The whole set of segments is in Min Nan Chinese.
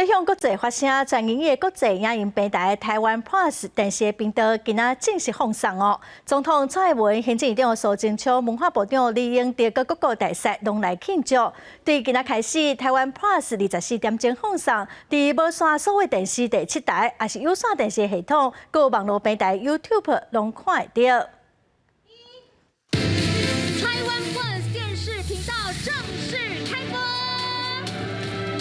欲向國際發聲，全英語的國際影音平台台灣 Plus 電視頻道今仔正式放送哦。總統蔡英文、行政院長蘇貞昌、文化部長李永得、閣各國大使攏來慶祝。對今仔開始，台灣 Plus 24點鐘放送，佇無線數位電視第七台，抑是有線電視系統，閣網路平台 YouTube 攏看會著。台灣 Plus 電視頻道正式開播。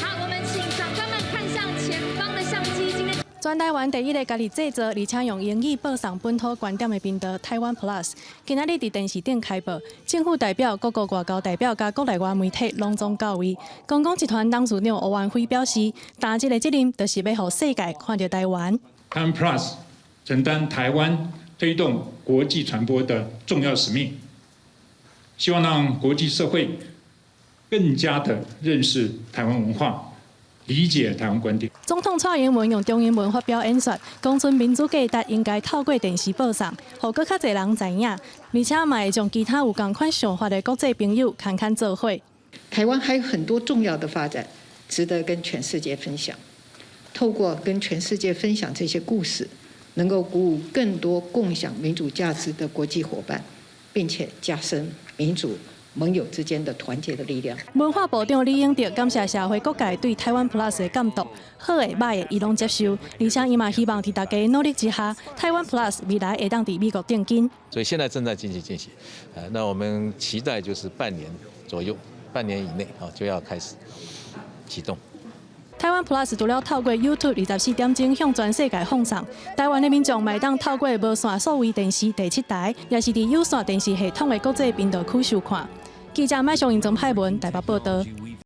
好，我們請長官們看向前方的相機。今天全台灣第一个家己製作，而且用英語播送本土觀點的頻道台灣 Plus，今仔日佇電視頂開播。政府代表、各國外交代表佮國內外媒體攏總到位。公共集團董事長吳安輝表示，擔這个責任就是欲予世界看著台灣。台灣 Plus 承擔台灣推動國際傳播的重要使命，希望讓國際社會更加的認識台灣文化，理解台灣觀點。總統蔡英文用中英文發表演說，講出民主價值應該透過電視播送，予閣較濟人知影，而且嘛會將其他有仝款想法的國際朋友牽牽做伙。台灣還有很多重要的發展，值得跟全世界分享。透過跟全世界分享這些故事，能夠鼓舞更多共享民主價值的國際夥伴，並且加深民主盟友之間的團結的力量。文化部長李永得感謝社會各界對台灣 Plus 的監督，好的、䆀的，伊攏接受，而且伊嘛希望佇大家努力之下，台灣 Plus 未來會當佇美國定根。所以現在正在進行，那我們期待就是半年左右，半年以內啊就要開始啟動。台灣 Plus 除了透過 YouTube 24點鐘向全世界放送，台灣的民眾嘛會當透過無線數位電視第七台，抑是佇有線電視系統的國際頻道區收看。記者麥尚英、曾派文台北報導。